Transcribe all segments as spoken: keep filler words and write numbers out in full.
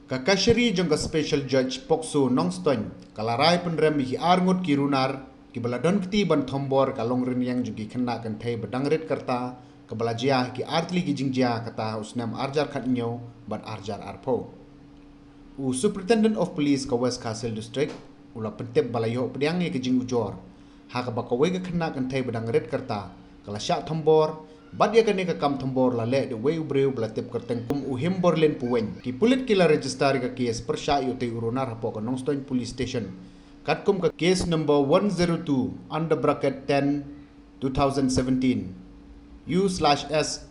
Ka Kashari jong ka Special Judge POCSO Nongstoiñ ka la rai pynrem ïa ki arngut ki runar kiba la don kti ban thombor ka longrynïeng jong ki khynnah kynthei ba dang rit kyrta kaba la jia ha ki artylli ki jingjia kata ha u snem arjar khatñiew bad arjar arphew. U Superintendent of Police ka West Khasi Hills District u la pyntip ba la ïoh pdiang ïa ka jingujor ha kaba kawei ka khynnah kynthei ba dang rit kyrta ka la shah thombor, bad ïa kane ka kam thombor la leh da uwei u briew ba la tip kyrteng kum u Himborlin Puweiñ. Ki pulit ki la register ïa ka case pyrshah ïa utei u runar hapoh ka Nongstoiñ Police Station katkum ka case number one zero two under bracket ten two thousand seventeen, U slash S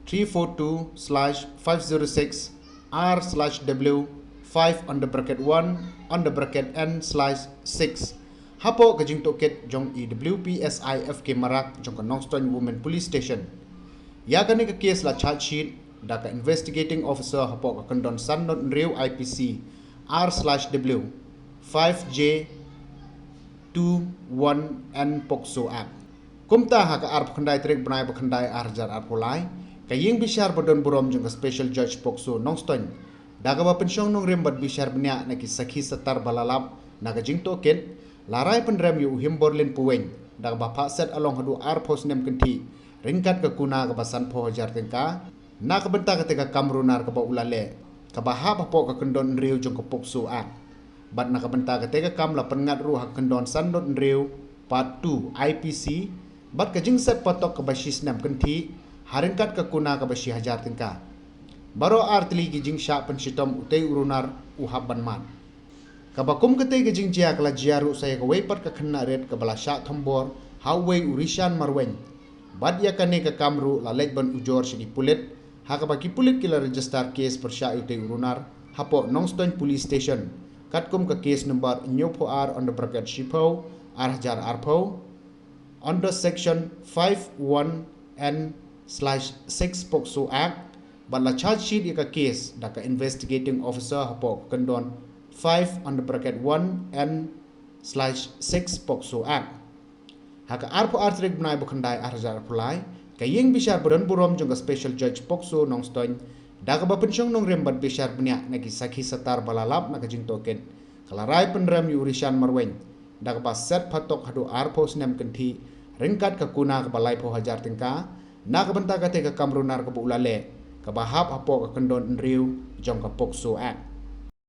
three four two slash five zero six R slash W five under bracket one under bracket N slash six, hapoh ka jingtohkit jong i W P S I F K Marak jong ka Nongstoiñ Women Police Station. Ïa kane ka case la charge sheet da ka investigating officer hapoh ka kyndon san not hynriew I P C R slash W five J two one N POCSO Act. Kumta ha ka arphew khyndai tarik bnai ba khyndai arhajar arphew lai, ka ïing bishar ba don burom jong ka Special Judge POCSO Nongstoiñ da kaba pynshong nongrim bad bishar bniah na ki sakhi satar ba la lap na ka jingtohkit, la rai pynrem ïa u Himborlin Puweiñ da kaba phah set along haduh arphew snem kynthih ryngkat ka kuna kaba sanphew hajar tyngka na ka bynta katei ka kam runar kaba u la leh, kaba hap hapoh ka kyndon hynriew jong ka POCSO Act. Bad na ka bynta katei ka kam la pynngat ruh ha ka kyndon san not hynriew part two I P C bad ka jingset patok kaba shi snem kynthih ha ryngkat ka kuna kaba shi hajar tyngka. Baroh artylli ki jingshah pynshitom utei u runar u hap ban mad. Kaba kum katei ka jingjia ka la jia ruh sa ïa kawei pat ka khynnah rit kaba la shah thombor ha uwei u Rishan Marweiñ. Bad ïa kane ka kam ruh la leit ban ujor sha ki pulit, ha kaba ki pulit ki la register case pyrshah ïa utei u runar hapoh Nongstoiñ Police Station katkum ka case number hynñiewphew ar under bracket shiphew arhajar arphew under section five one N slash six POCSO Act, bad la charge sheet ïa ka case da ka investigating officer hapoh ka kyndon five under bracket one N slash six POCSO Act. Ha ka arphew ar tarik bnai ba khyndai arhajar arphew lai, ka ïing bishar ba don burom jong ka Special Judge POCSO Nongstoiñ da kaba pynshong nongrim bad bishar bniah na ki sakhi satar ba la lap na ka jingtohkit, ka la rai pynrem ïa u Rishan Marweiñ da kaba set patok haduh arphew snem kynthih ryngkat ka kuna kaba laiphew hajar tyngka na ka bynta katei ka kam runar kaba u la leh, kaba hap hapoh ka kyndon hynriew jong ka POCSO Act.